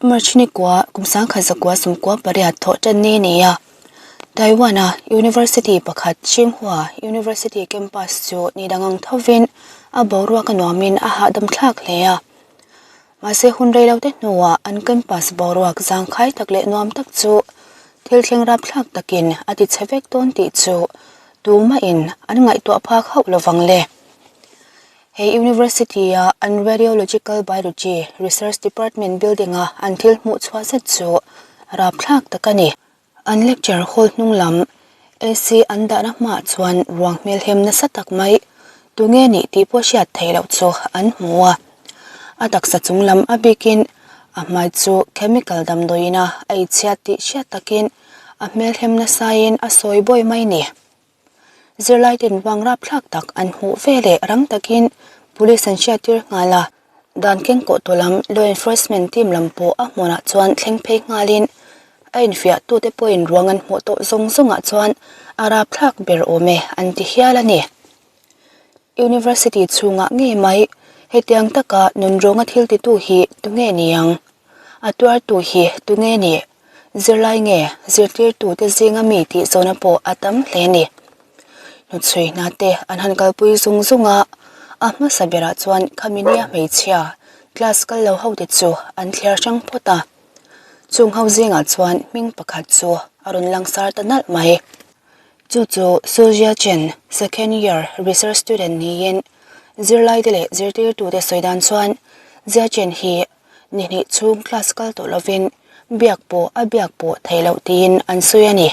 March ni kua kum 1998 thawh tan ni a ni a. Taiwan-a University pakhat Tsinghua University campus chu ni dang ang thovin a boruak a nuamin a hahdam thlak hle a. Mahse hun rei lo te hnuah an campus boruak zangkhai tak leh nuam tak chu thil thleng rap thlak takin a ti chhe vek dawn tih chu tumahin an ngaihtuah phak hauh lovang le. He University-a an Radiological Biology Research Department building-a an thil hmuh chhuah zet chu rapthlak tak a ni. An lecture hall hnung lam AC an dahna hmaah chuan ruang hmelhem nasa tak mai tunge nih tih pawh hriat theih loh chu an hmu a. A taksa chung lam a bikin a hmai chu chemical damdawiina a inchhiat tih hriat takin a hmelhem nasain a sawi bawi mai ni. Zirlai ten ruang rapthlak tak an hmuh ve leh rang takin police an hriattir nghal a, dan kengkawh tu lam law enforcement team lam pawh a hmunah chuan thleng phei nghalin a infiah tute pawhin ruang an hmuh tawh zawng zawngah chuan a rapthlak ber awm e an ti hial a ni. University chhungah ngei mai hetiang taka nunrawnga thil titu hi tunge niang? A tuartu hi tunge nih? Zirlai nge zirtirtute zinga mi tih zawhna pawh a tam hle a ni. Hnuchhui hna te an han kalpui zung zung a, a hmasa berah chuan khaminia hmeichhia class kal lo ho te chu an thliar hrang phawt a. Chung ho zingah chuan hming pakhat chu a rawn langsar ta nalh mai. Chu chu Suzia Chen, second year research student niin zirlaite leh zirtirtute sawi dan chuan Zia Chen hi Ni hnih chhung class kal tawh lovin biak pawh a biak pawh theih loh tiin an sawi a ni.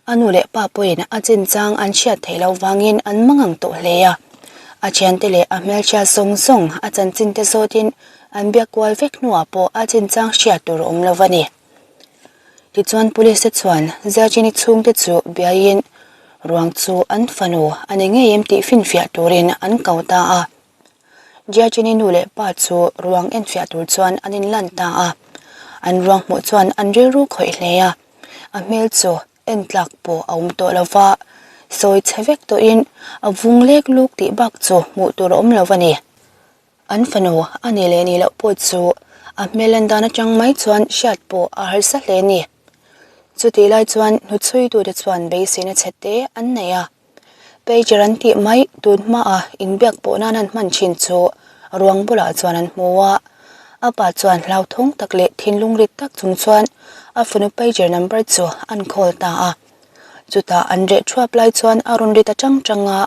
A nu leh pa pawhin a chinchang an hriat theih loh vangin an mangang tawh hle a. A thiante leh a hmelchhia zawng zawng a chanchin te zawtin an biak kual vek hnuah pawh a chinchang hriat tur a awm lo a ni. Tichuan police te chuan Ziachini chhungte chu biaiin ruang chu an fanu a ni ngei em tih finfiah turin an ko ta a. Jiachini nu leh pa chu ruang enfiah tur chuan an inlan ta a, an ruang hmuh chuan an rilru khawih hle a, a hmel chu en tlak pawh a awm tawh lo va, sawi chhe vek tawhin a vung lek luk tih bak chu hmuh tur a awm lo a ni. An fanu a ni leh nih loh pawh chu a hmel en dan atang mai chuan hriat pawh a harsa hle a ni. Chutih lai chuan hnuchhuitute chuan beiseina chhe te an nei a. Pager an tih mai tun hmaah inbiak pawh nan an hman thin chu ruang bulah chuan an hmu a. A pa chuan hlauthawng tak leh thinlung rit tak chung chuan a fanu pager number chu an call ta a. Chutah an reh thuap lai chuan a rawn ri ta chang chang a,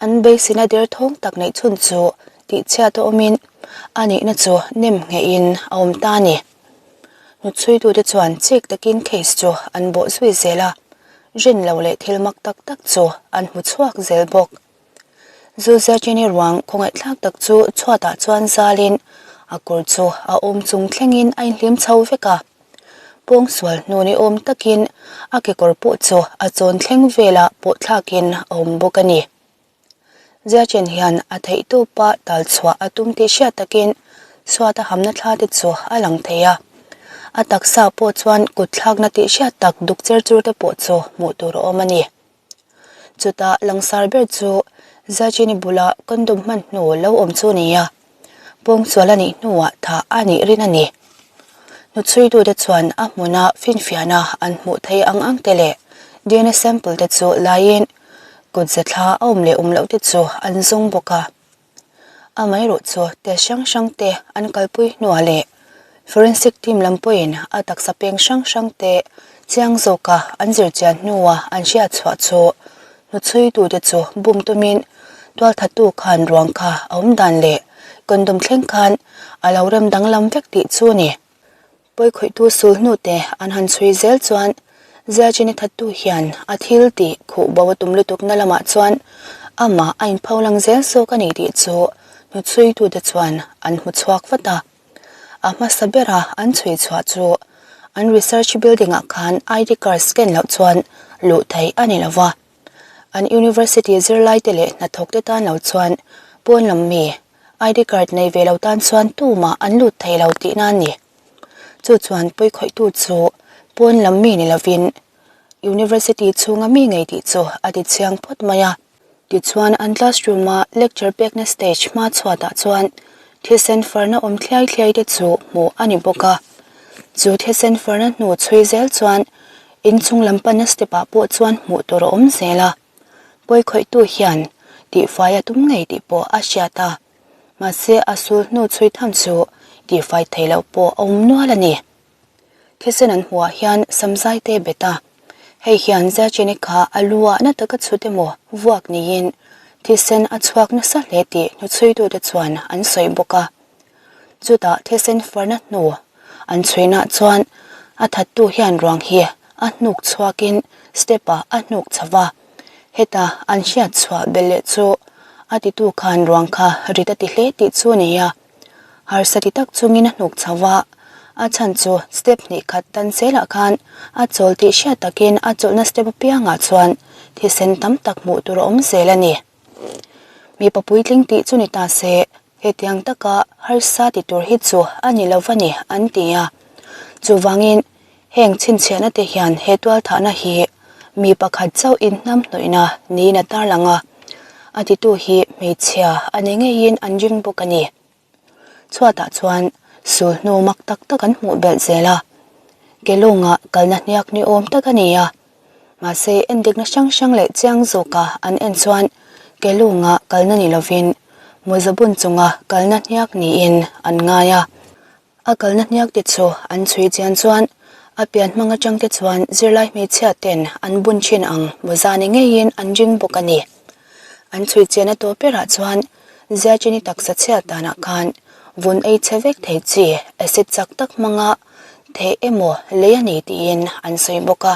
an beiseina derthawng tak neih chhun chu tihchhiat a awmin a nihna chu nem nghehin a awm ta a ni. Hnuchhuitute chuan chik takin case chu an bawh zui zel a. Rin lo leh thil mak tak tak chu an hmu chhuak zel bawk. Zulzechini ruang khawngaihthlak tak chu chhuatah chuan zalin a kawr chu a awm chung thlengin a inhlim chho vek a. Pawngsual hnu ni awm takin a kekawr pawh chu a chawn thleng velah pawh thlakin a awm bawk a ni. Ziachen hian a theihtawpa tal chhuah a tum tih hriat takin chhuat a hamna thla te chu a lang thei a. A taksa pawh chuan kut thlakna tih hriat tak duk cher chur te pawh chu hmuh tur a awm a ni. Chutah langsar ber chu Ziachini bula condom hman hnu lo awm chu a ni a. Pawngsual a nih hnuah thah a nih rin a ni. Hnuchhuitute chuan a hmuna finfiahna an hmuh thei ang ang te leh DNA sample te chu laiin kut ze thla a awm leh awm loh te chu an zawng bawk a. Amaherawh chu test hrang hrang te an kalpui hnuah leh forensic team lam pawhin a taksa peng hrang hrang te chiang zawka an zirchian hnuah an hriatchhuah chu Hnuchhuitute chu bum tumin tualthattu khan ruang kha a awm dan leh condom thleng khan a lo rem danglam vek tih chu a ni. Pawikhawihtu sul hnute an han chhui zel chuan Ziachini thattu hian a thil tih khuh bo a tum lutukna lamah chuan amah a inpho lang zel zawk a ni tih chu hnuchhuitute chuan an hmu chhuak vat a. A hmasa bera an chhui chhuah chu an research building ah khan ID card scan loh chuan luh theih a ni lo va. An university zirlai te leh hnathawk te tan lo chuan pawn lam mi ID card nei ve lo tan chuan tumah an lut thei lo tihna a ni. Chu chuan pawikhawihtu chu pawn lam mi ni lovin university chhunga mi ngei tih chu a ti chiang phawt mai a. Tichuan an classroom a lecture pekna stage hma chhuatah chuan. Thisen farna awm thliai thliai te chu hmuh a ni bawk a. Chu thisen farna hnu chhui zel chuan inchung lam panna step ah pawh chuan hmuh tur a awm zel a. Pawi khawihtu hian tihfai a tum ngei tih pawh a hriat a. Mahse a sul hnu chhui tham chu tihfai thei loh pawh a awm nual a ni. Thisen an hmuhah hian samzai te bet a, hei hian Ziachini kha a lu ah na taka chhut emaw vuak niin thisen a chhuak nasa hle tih hnuchhuitute chuan an sawi bawk a. Chutah thisen farna hnu an chhuinah chuan a thattu hian ruang hi a hnuk chhuakin step ah a hnuk chho va, heta an hriat chhuah belh leh chu a titu khan ruang kha rit a ti hle tih chu a ni a. Harsa ti tak chungin a hnuk chho a, a chhan chu step hnih khat tan zelah khan a chawl tih hriat takin a chawlhna step apiangah chuan thisen tam tak hmuh tur a awm zel a ni. Mipa puitling tih chu ni ta se, hetiang taka harsa ti tur hi chu a ni lo va ni an ti a. Chuvangin heng chhinchhiahna te hian he tualthahna hi mi pakhat chauh inhnam hnawihna niin a tarlang a, a titu hi hmeichhia a ni ngeiin an ring bawk a ni. Chhuatah chuan sul hnu mak tak tak an hmuh belh zel a, Kelunga kalna hniak ni awm tak a ni a, mahse endikna hrang hrang leh chiang zawka an en chuan Kelunga kalna ni lovin Mawzabun chunga kalna hniak niin an ngai a. A kalna hniak te chu an chhui chian chuan a pian hmang atang te chuan zirlai hmeichhia ten an bun thin ang mawza ni ngeiin an ring bawk a ni. An chhui chian a tawp berah chuan Ziachini taksa chhiat danah khan vun ei chhe vek thei chi acid chak tak hmanga theh emaw lei a ni tiin an sawi bawk a.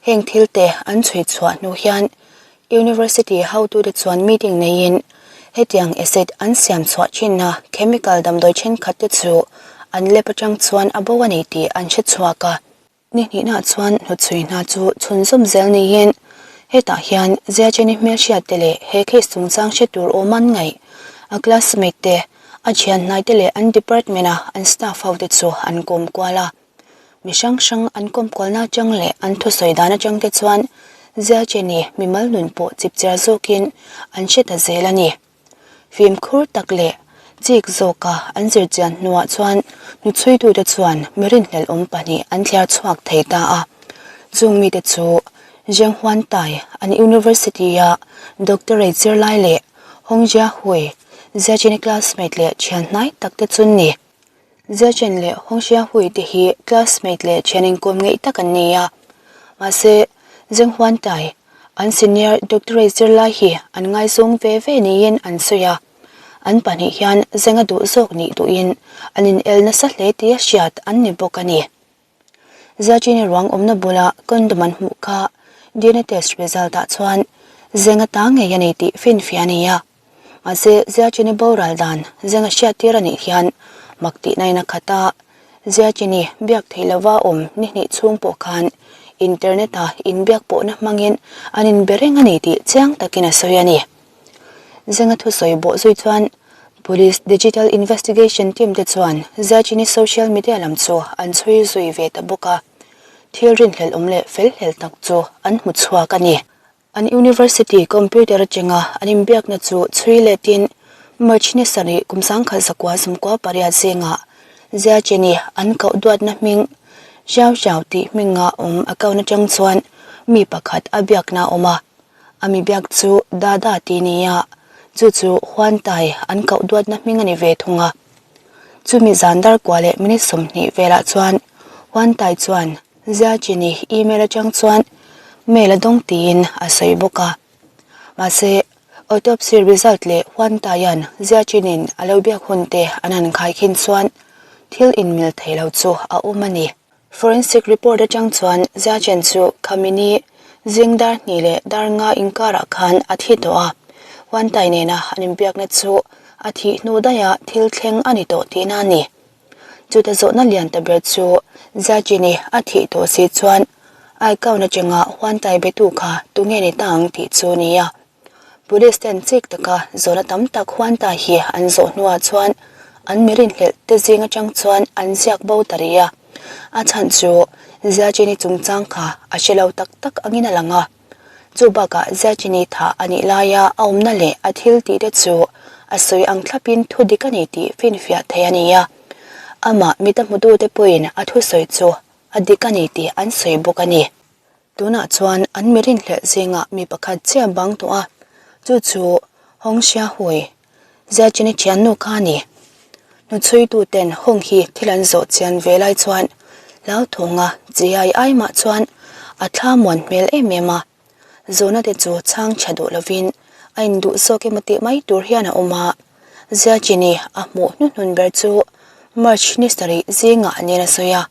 Heng thil te an chhui chhuah hnu hian University hotute chuan meeting neiin hetiang acid an siam chhuah thinna chemical damdawi thenkhat te chu an lab atang chuan a bo a ni tih an hre chhuak a. Ni hnihna chuan hnawtchhui hna chu chhunzawm zel niin hetah hian Ziacheni hmelhriat te leh he case chungchang hre tur awm an ngaih a classmate te, a thian hnai te leh an department a an staff hote chu an kawm kual a. Mi hrang hrang an kawm kualna atang leh an thusawi dan atang te chuan Ziacheni mimal nun pawh chipchiar zawkin an hre ta zel a ni. Fimkhur tak leh chik zawka an zirchian hnuah chuan hnuchhuitute chuan mi rinhlelh awm pahnih an thliar chhuak thei ta a. Chung mite chu Zheng Huantai an University-a doctorate zirlai leh Hong Jiahui, Ziacheni classmate leh thian hnai tak te chu ni. Ziachen leh Hong Xiahui te hi classmate leh thian inkawm ngeih tak an ni a. Mahse, Zheng Huantai, an senior doctorate zirlai hi an ngaizawng ve ve niin an sawi a. An pahnih hian Zheng a duh zawk nih duhin an in el nasa hle tia hriat an ni bawk a ni. Ziachini ruang awmna bula condom an hmuh kha DNA test result ah chuan Zheng a ta ngei a ni tih finfiah a ni a. Mahse, Ziachini boral dan Zeng a hriattir a nih hian mak tihna in a khat a, Ziachini biak theih lova awm ni hnih chhung pawh khan internet a inbiak pawhna hmangin an inbe reng a ni tih chiang takin a sawi a ni. Zenga thusawi bawh zui chuan Police Digital Investigation Team te chuan Ziachini social media lam chu an chhui zui ve ta bawk a, thil rinhlelh awm leh felhlel tak chu an hmu chhuak a ni. An University computer atanga an inbiakna chu chhui letin March ni sarih kum 1998 zingah Ziachini an koh duatna hming Xiao Xiao tih hminga awm account atang chuan mi pakhat a biakna a awm a. A mi biak chu Dada tih ni a, chu chu Huan Tai an koh duatna hming a ni ve thung a. Chumi zan dar kua leh minute 20 velah chuan Huan Tai chuan Ziachini email atang chuan mail a dawng tiin a sawi bawk a. Mahse, autopsy result leh Huan Taian Ziachinin a lo biak hun te an han khaikhin chuan thil inmil thei lo chu a awm a ni. Forensic report atang chuan Ziachen chu Khamini zing dar hnih leh dar nga inkarah khan a thi tawh a, Huan Tai nena an inbiakna chu a thih hnu daiha thil thleng a ni tawh tihna a ni. Chuta zawhna lian ta ber chu Ziachini a thih tawh si chuan Aikawn atanga Huan Tai betu kha tunge ni ta ang tih chu a ni a. Police ten chik taka zawhna tam tak huan ta hi an zawh hnuah chuan an mi rinhlelh te zing atang chuan an ziak bo ta rih a. A chhan chu Ziachini chungchang kha a hre lo tak tak angin a lang a. Chu bakah Ziachini thah a nih laia a awmna leh a thil tih te chu A sawi ang thlapin thu dik a ni tih finfiah thei a ni a. Amah mita hmutute pawhin a thusawi chu a dik a ni tih an sawi bawk a ni. Tunah chuan an mi rinhlelh zingah mi pakhat chiah bang tawh a, chu chu Hong Xiahui, Ziachini thiannu kha a ni. Hnuchhuituten Hong hi thil an zawh chian ve lai chuan hlauthawng a chi ai ai mah chuan a thla muan hmel em em a. Zawhna te chu chhang tha duh lovin a induh zawk emaw tih mai tur hian a awm a. Ziachini a hmuh hnuhnun ber chu March ni sarih zingah nen a sawi a.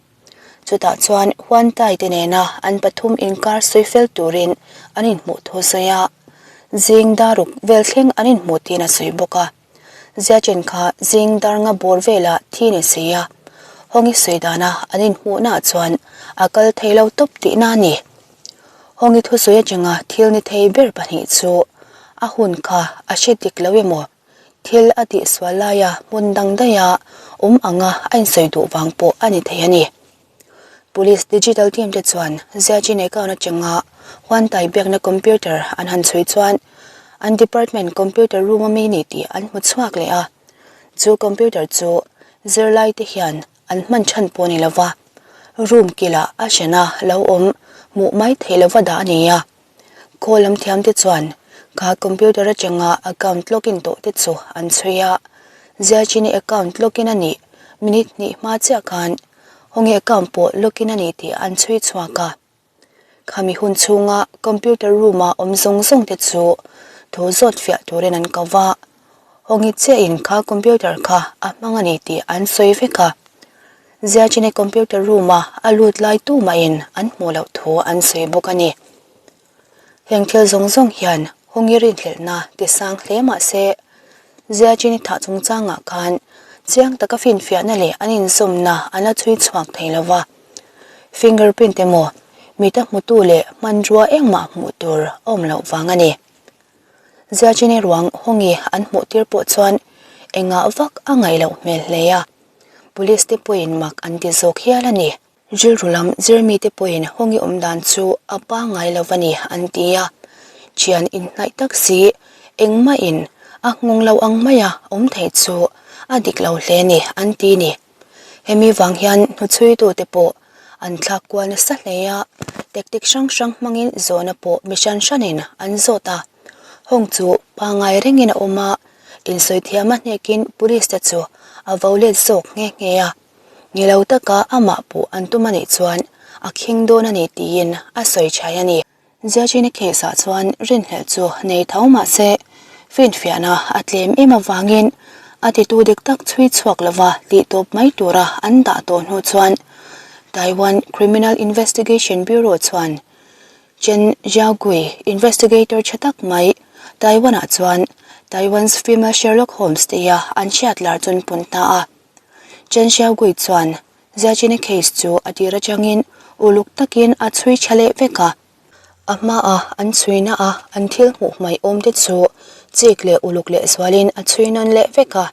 Chutah chuan Huantai te nena an pathum inkar sawi fel turin an inhmuh thu sawi a, zing daruk vel thleng an inhmuh tiin a sawi bawk a. Ziachen kha zing dar nga bawr velah thi ni si a, Hawngi sawi dana an inhmuhnaah chuan a kal thei lo tawp tihna a ni. Hawngi thusawi atanga thil ni thei ber pahnih chu a hun kha a hre dik lo emaw? Thil a tihsual laia hmun dang daiha awm anga a insawi duh vang pawh a ni thei a ni. Police digital team te chuan Ziachin account atanga huantai biakna computer an han chhui chuan an department computer room a mi ni tih an hmu chhuak leh a. Chu computer chu zirlai te hian an hman chhan pawh a ni lova, room kilah a hrena lo awm hmuh mai theih lova dah a ni a. Khaw lam thiam te chuan kha computer atanga account login tawh te chu an chhui a, Ziachini account login a nih minute hnih hma chiah khan Hawngi account pawh login a ni tih an chhui chhuak a. Khami hun chhunga computer room a awm zawng zawng te chu thu zawt fiah turin an ko va, Hawngi chiahin kha computer kha a hmang a ni tih an sawi vek a. Ziachini computer room a a lut lai tumahin an hmuh loh thu an sawi bawk a ni. Heng thil zawng zawng hian Hawngi rinhlelhna ti sang hle mah se, Ziachini thah chungchangah khan chiang taka finfiahna leh an inzawmna an la chhui chhuak thei lo va. Fingerprint emaw, mita hmutu leh hmanrua engmah hmuh tur a awm loh vang a ni. Ziachini ruang Hawngi an hmuh tir pawh chuan engah vak a ngaih loh hmel hle a. Police te pawhin mak an ti zawk hial a ni. Rilru lam zirmite pawhin Hawngi awm dan chu a pangngai lo a ni an ti a. Thian inhnaih tak si engmahin a nghawng lo ang maia awm thei chu a dik lo hle ni an ti ni. Hemi vang hian hnuchhuitute pawh an thlak kual nasa hle a, tactic hrang hrang hmangin zawhna pawh mi hran hranin an zawt a. Hawng chu pangngai rengin a awm a. Insawi thiam a hnekin police te chu a vo let zawk nghe nghe a, ni lo taka amah pawh an tum a nih chuan a khing dawn a ni tiin a sawi chhai a ni. Ziachini case ah chuan rinhlelh chu nei tho mah se finfiahna a tlem em avangin a titu dik tak chhui chhuak lova tih tawp mai tura an dah tawh hnu chuan Taiwan Criminal Investigation Bureau chuan Chen Jiagui, investigator tha tak mai, Taiwan-ah chuan Taiwan's female Sherlock Holmes tia an hriat lar chun pun ta a. Chen Xiaogui chuan Ziachini case chu a tir atangin uluk takin a chhui tha leh vek a. A hmaa an chhuina a an thil hmuh hmaih awm te chu chik leh uluk leh zualin a chhui nawn leh vek a.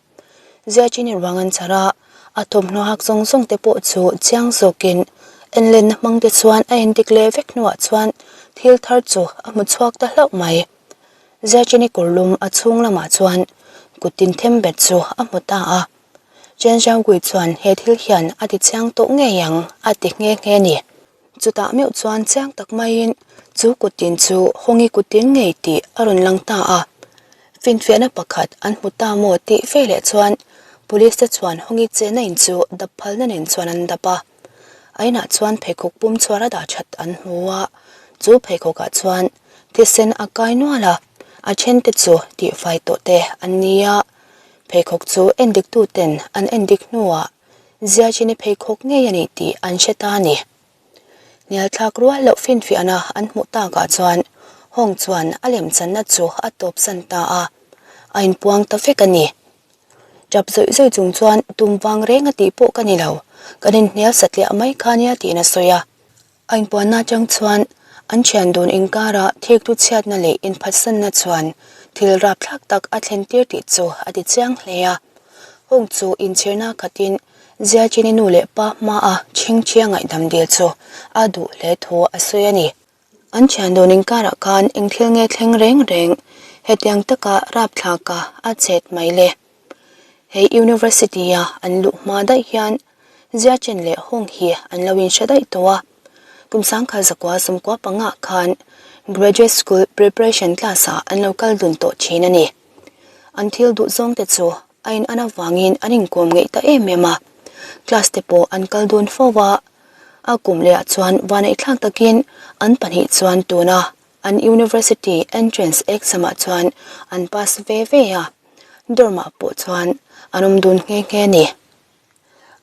Ziachini ruang an char a. A thawmhnaw hak zawng zawng te pawh chu chiang zawkin enlenna hmang te chuan a endik leh vek hnuah chuan thil thar chu a hmu chhuak ta hlauh mai. Ziachini kawrlum a chhung lamah chuan kut tin them bet chu a hmu ta a. Chen Xiaogui chuan he thil hian a ti chiang tawh ngei ang a ti nghe nghe a ni. Chutah meuh chuan chiang tak maiin chu kut tin chu Hawngi kut tin ngei tih a rawn lang ta a. Finfiahna pakhat an hmu ta maw tih veleh chuan Police te chuan Hawngi chenna in chu dap phalna nen chuan an dap a. A inah chuan pheikhawk pum chhuar a dah that an hmu a, chu pheikhawkah chuan thisen a kai nual a, a then te chu tihfai tawh te an ni a. Pheikhawk chu endiktu ten an endik hnuah Ziachini pheikhawk ngei a ni tih an hre ta a ni. Hnialthlak rual loh finfiahna an hmuh takah chuan Hong chuan a lemchanna chu a tawpsan ta a, a inpuang ta vek a ni. Tap zawih zawih chung chuan tum vang reng a tih pawh ka ni lo, kan inhnial satliah mai kha nia tiin a sawi a. A inpuanna atang chuan an thian dun inkara thiktu chhiatna leh inphatsanna chuan thil rapthlak tak a thlen tir tih chu a ti chiang hle a. Hung chu inchhirna khatin Ziachini nu leh pa hmaa chhingchhia ngaihdam dil chu a duh hle thu a sawi a ni. An thian dun inkarah khan eng thil nge thleng reng reng? Hetiang taka rapthlaka a chet mai le. Hei University a an luh hma daih hian Ziachen leh Hong hi an lo inhre daih tawh a. Kum sangkhat zakua sawmkua pangah khan Graduate School Preparation class ah an lo kal dun tawh thin a ni. An thil duh zawng te chu a in an avangin an inkawm ngeih ta em em a. Class te pawh an kal dun fo a. A kum leh ah chuan vaneihthlak takin an pahnih chuan tuna An university entrance exam ah chuan an pass ve ve a, dorm ah pawh chuan an awm dun nghe nghe a ni.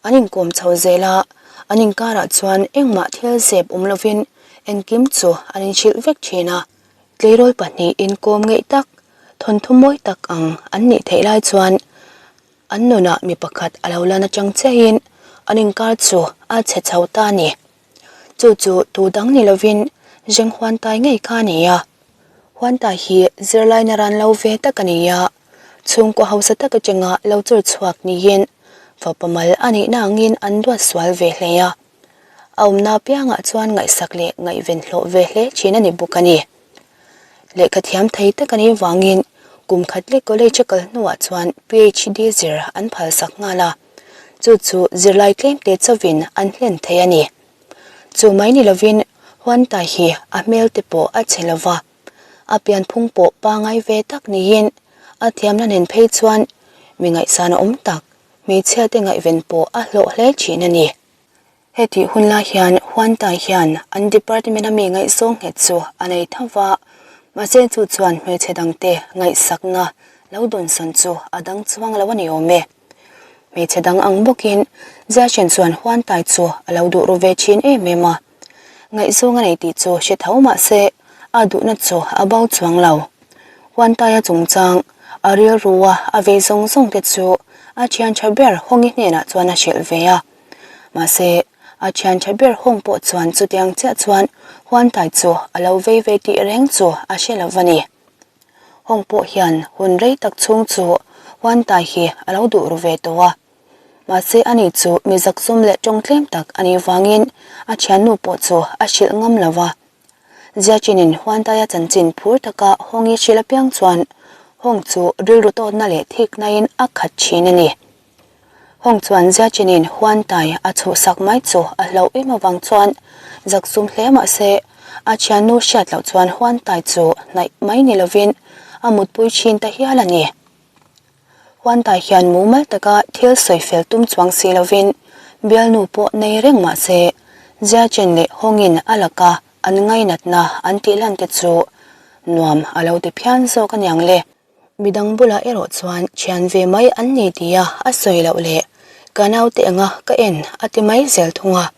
An inkawm chho zel a, an inkarah chuan engmah thil zep awm lovin engkim chu an inhrilh vek thin a. Tleirawl pahnih inkawm ngeih tak, thawnthu mawi tak ang an nih theih lai chuan an nunah mi pakhat a lo lan atang chiahin an inkar chu a chhe chho ta a ni. Chu chu tu dang ni lovin Zheng Huantai ngei kha a ni a. Huantai hi zirlai naran lo ve tak a ni a, chhungkaw hausa tak atanga lo chur chhuak niin fapa mal a nihna angin an duat sual ve hle a. A awmna apiangah chuan ngaihsak leh ngaihven hlawh ve hle thin a ni bawk a ni. Lehkha thiam thei tak a nih vangin kum khat leh college a kal hnuah chuan PhD zir an phalsak nghal a. Chu chu zirlai tlemte chauhin an hlen thei a ni. Chu mai ni lovin Huantai hi a hmel te pawh a chhe lo va, a pianphung pawh pangai ve tak niin a thiamna nen phei chuan mi ngaihsan a awm tak, hmeichhia te ngaihven pawh a hlawh hle thin a ni. Hetih hun lai hian Huantai hian an department a mi ngaihzawng nghet chu a nei tho va, mahse chu chuan hmeichhe dangte ngaihsakna lo dawnsawn chu a dang chuang lo a ni awm e. Hmeichhe dang ang bawkin Ziashen chuan Huantai chu a lo duh ru ve thin em em a, ngaihzawng a nei tih chu hre tho mahse a duhna chu a bo chuang lo. Huantaia chungchang a rilrua a vei zawng zawng te chu a thian tha ber Hawngi hnenah chuan a hrilh ve a. Mahse, a thian tha ber Hawng pawh chuan chutiang chiah chuan Huantai chu a lo vei ve tih reng chu a hre lo va ni. Hawng pawh hian hun rei tak chhung chu Huantai hi a lo duh ru ve tawh a. Mahse, ani chu mi zakzum leh tawng tlem tak a nih vangin a thiannu pawh chu a hrilh ngam lo va. Ziachinin Huantaia chanchin phur taka Hawngi hrilh apiang chuan Hawng chu rilru tawtna leh thiknain a khat thin a ni. Hawng chuan Ziachinin Huantai a chhuhsak mai chu a hlauh em avang chuan zakzum hle mah se a thiannu hriat loh chuan Huantai chu hnaih mai ni lovin a mutpui thin ta hial a ni. Huantai hian mumal taka thil sawi fel tum chuang si lovin bialnu pawh nei reng mah se Ziachen leh Hawngin a laka an ngainatna an tih lan te chu nuam a lo ti phian zawk aniang le. Midang bulah erawh chuan thian ve mai an ni tia a sawi loh leh ka naute anga ka en a ti mai zel thung a.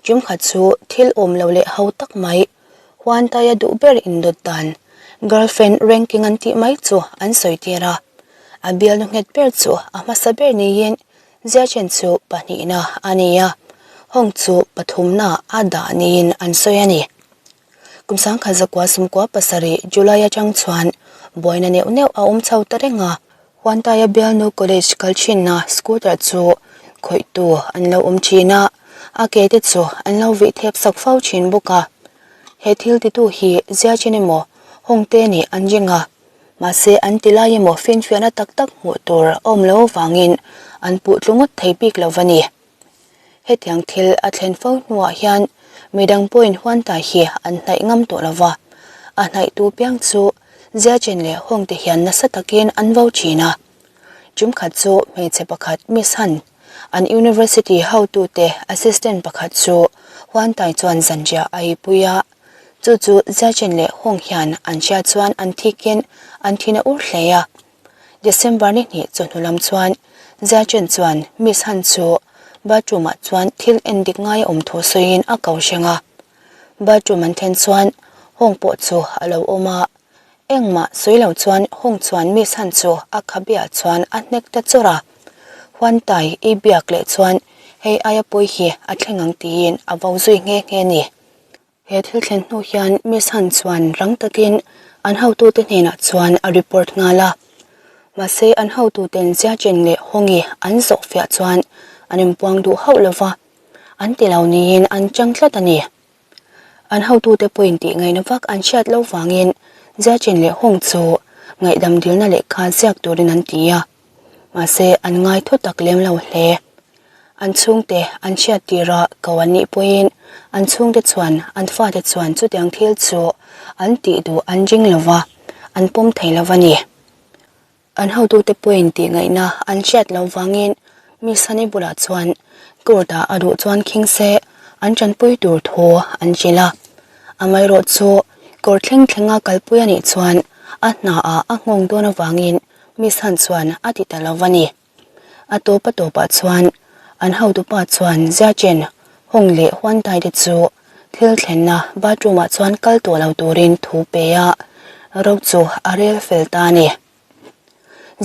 Tumkhat chu thil awm lo leh ho tak mai Huantaia duh ber indawt dan girlfriend ranking an tih mai chu an sawi tir a. A bialnu nghet ber chu a hmasa ber niin Ziachen chu pahnihna a ni a, Hawng chu pathumna a dah niin an sawi a ni. Kum sangkhat zakua sumkua pasarih July atang chuan buaina neuh neuh a awm chho ta reng a, Huantaia bialnu college kal thinna scooter chu khawihtu an lo awm thin a, a ke te chu an lo vih thep sak fo thin bawk a. He thil titu hi Ziachin emaw Hawngte nih an ring a, mahse an ti lai emaw finfiahna tak tak hmuh tur a awm lo avangin an puh tlu ngawt thei bik lo va ni. Hetiang thil a thlen fo hnuah hian midang pawhin Huantai hi an hnaih ngam tawh lo va, a hnaihtu piang chu Ziachen leh Hawngte hian nasa takin an vo thin a. Tumkhat chu hmeichhe pakhat Miss Han, an university hotute assistant pakhat chu Huantai chuan zanriah a eipui a, chu chu Ziachen leh Hawng hian an hriat chuan an thikin an thin a ur hle a. December ni hnih chawhnu lam chuan Ziachen chuan Miss Han chu bathroom ah chuan thil en dik ngai a awm thu sawiin a ko hreng a. Bathroom an then chuan Hawng pawh chu a lo awm a, engmah sawi lo chuan Hawng chuan Miss Han chu a khabe ah chuan a hnek ta chawrh a. Huan Tai i biak leh chuan hei aia pawi hi a thleng ang tiin a vo zui nghe nghe a ni. He thil thlen hnu hian Miss Han chuan rang takin an hotute hnenah chuan a report nghal a. Mahse an hotuten Ziachen leh Hongi an zawh fiah chuan an inpuang duh hauh lo va, an ti lo niin an chang tlat a ni. An hotute pawhin tih ngaihna vak an hriat loh vangin Ziachen leh Hong chu Ngaihdam dilna lehkha ziak turin an ti a, mahse an ngai thu tak lem lo hle. An chhungte an hriat tirah ko an nih pawhin an chhungte chuan an fate chuan chutiang thil chu an tih duh an ring lo va, an pawm thei lo a ni. An hotute pawhin tih ngaihna an hriat loh vangin Miss Honey bulah chuan court ah a duh chuan khing se an tanpui tur thu an hrilh a. Amaherawh chu court thleng thlenga kalpui a nih chuan a hna ah a nghawng dawn avangin Miss Han chuan a ti ta lo a ni. A tawp a tawpah chuan an hotupa chuan Ziachen, Hong leh Huantai te chu thil thlenna bathroom ah chuan kal tawh lo turin thu pe a, ro chu a rel fel ta a ni.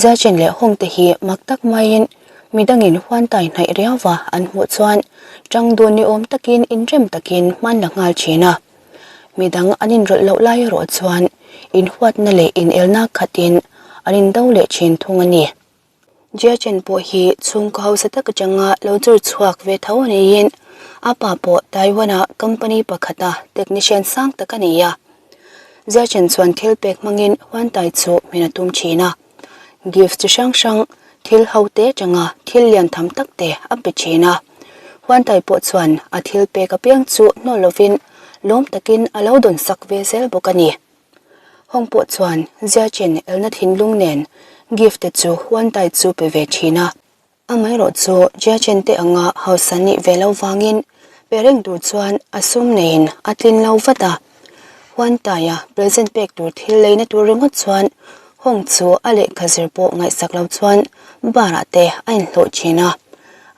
Ziachen leh Hong te hi mak tak maiin midangin Huantai hnaih riauva an hmuh chuan tang dun ni awm takin inrem takin hman la nghal thin a. Midang an inrawlh loh lai erawh chuan inhuatna leh inelna khatin an indo leh thin thung a ni. Jiachen pawh hi chhungkaw hausa tak atanga lo chur chhuak ve tho a niin a pa pawh Taiwan-a company pakhata technician sang tak a ni a. Jiachen chuan thil pek hmangin Huantai chu hmin a tum thin a. Gift chi hrang hrang, thil ho te atanga thil lian tham tak te a pe thin a. Huantai pawh chuan a thil pek apiang chu hnawl lovin lawm takin a lo dawn sak ve zel bawk a ni. Hawng pawh chuan Ziachen elna thinlung nen gift te chu Huantai chu pe ve thin a. Amaherawh chu Jiachen te anga hausa nih ve lo vangin pe reng tur chuan a sum neiin a tlin lo vat a. Huantaia present pek tur thil leina tur ringawt chuan Hawng chu a lehkha zir pawh ngaihsak lo chuan bar ah te a inhlawh thin a.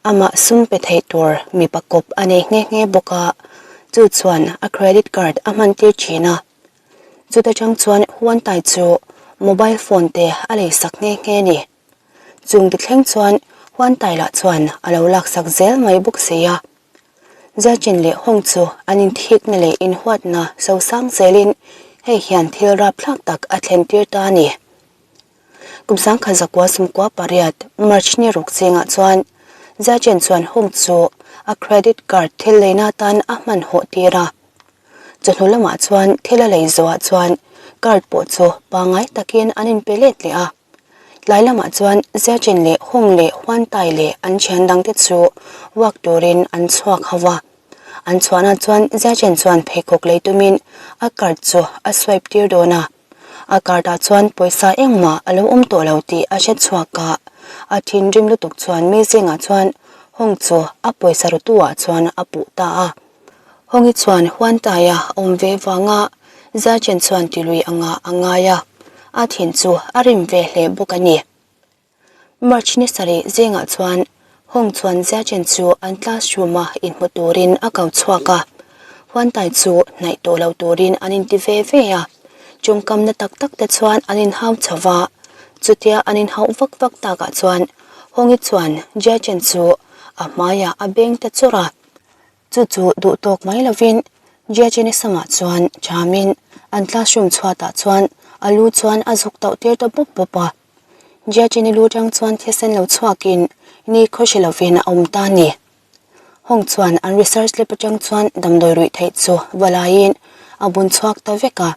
Amah sum pe thei tur mipa kawp a nei nghe nghe bawk a, chu chuan a credit card a hman tir thin a. Chuta chang chuan Huantai chu mobile phone te a lei sak nghe nghe a ni. Chung ti thleng chuan Huantai lah chuan a lo lak sak zel mai bawk si a. Jiachin leh Hong chu an inthikna leh inhuatna sosang zelin hei hian thil rapthlak tak a thlen tir ta a ni. Kum sangkhat zakua sumkua pariat March ni ruk zingah chuan Jiachin chuan Hong chu a credit card thil leina atan a hmanhawh tir a. Chawhnu lamah chuan thil a lei zawhah chuan card pawh chu pangngai takin an inpe let leh a. Tlai lamah chuan Ziachen leh Hong leh Huantai leh an thian dangte chu walk turin an chhuak ho va. An chhuahna chuan Ziachen chuan pheikhawk lei tumin a card chu a swipe tir dawn a. A card ah chuan pawisa engmah a lo awm tawh lo tih a hre chhuak a. A thinrim lutuk chuan mi zingah chuan Hong chu a pawisa rutu ah chuan a puh ta a. Hawngi chuan Huantaia awm ve vanga Zachen chuan tilui anga a ngai a, a thin chu a rim ve hle bawk a ni. March ni sarih zingah chuan Hawng chuan Zachen chu an classroom-a inhmu turin a ko chhuak a, Huantai chu hnaih tawh lo turin an inti ve ve a, tawngkamna tak tak te chuan an inhau chho va, chutia an inhauh vak vak takah chuan Hawngi chuan Jiachen chu a hmaiah a beng ta chawrh a. Chu chu duh tawk mai lovin Jiachini samah chuan chamin an classroom chhuatah chuan a lu chuan a zuk tauh tir ta bawp bawp a. Jiachini lu tang chuan thisen lo chhuakin ni khawhri lovin a awm ta a ni. Hawng chuan an research lab atang chuan damdawi ruih theih chu va laiin a bun chhuak ta vek a.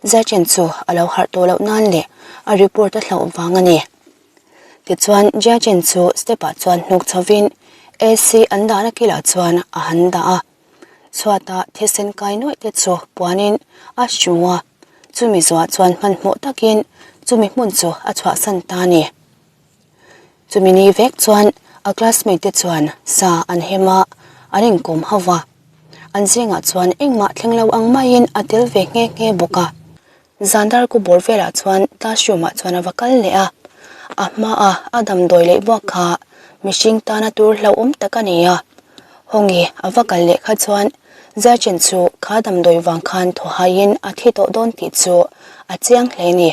Jiachen chu a lo harh tawh loh nan leh a report a hlauh vang a ni. Tichuan Jiachen chu step ah chuan hnuk chhovin AC an dahna kilah chuan a han dah a, chhuatah thisen kai nuaih te chu puanin a hru a, chumi zuah chuan hmanhmawh takin chumi hmun chu a chhuahsan ta a ni. Chumi ni vek chuan a classmate te chuan sa an hem a, an inkawm ho va, an zingah chuan engmah thleng lo ang maiin a tel ve nghe nghe bawk a. Zan dar ku bawr velah chuan classroom ah chuan a va kal leh a, a hmaa a damdawi leh buak kha mihring tana tur hlauhawm tak a ni a. Hawngi a va kal leh kha chuan Zachen chu kha damdawi vang khan thaw haiin a thi tawh dawn tih chu a chiang hle a ni.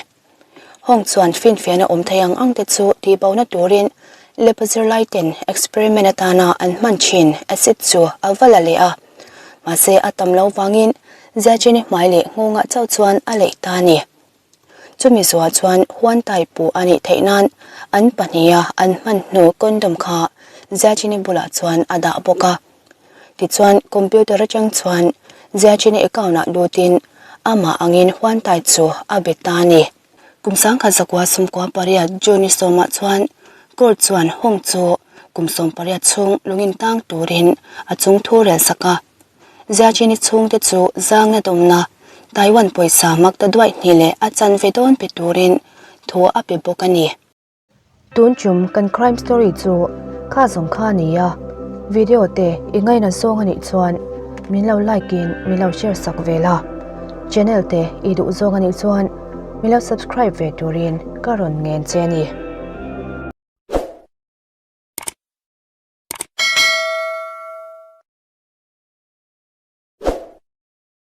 Hawng chuan finfiahna awm thei ang ang te chu tihbona turin lab zirlai ten experiment atana an hman thin acid chu a va la leh a. Mahse a tam lo vangin Ziachini hmai leh nghawngah chauh chuan a leih ta a ni. Chumi zuah chuan Huantai puh a nih theih nan an pahniha an hman hnu condom kha Ziachini bulah chuan a dah bawk a. Tichuan computer atang chuan Ziachini account ah lutin amah angin Huantai chu a be ta a ni. Kum 1998 June ni sawmah chuan court chuan Hong chu kum 18 chhung lungin tang turin a chung thu rel sak a. Ziachini chhungte chu zangna dawmna Taiwan pawisa mak ta duaih hnih leh a chanve dawn pe turin thu a pe bawk a ni. Tun chum kan crime story chu kha zawng kha a ni a, video te i ngaina zawng a nih chuan min lo like in min lo share sak ve la, channel te i duh zawng a nih chuan min lo subscribe ve turin ka rawn ngen che a ni.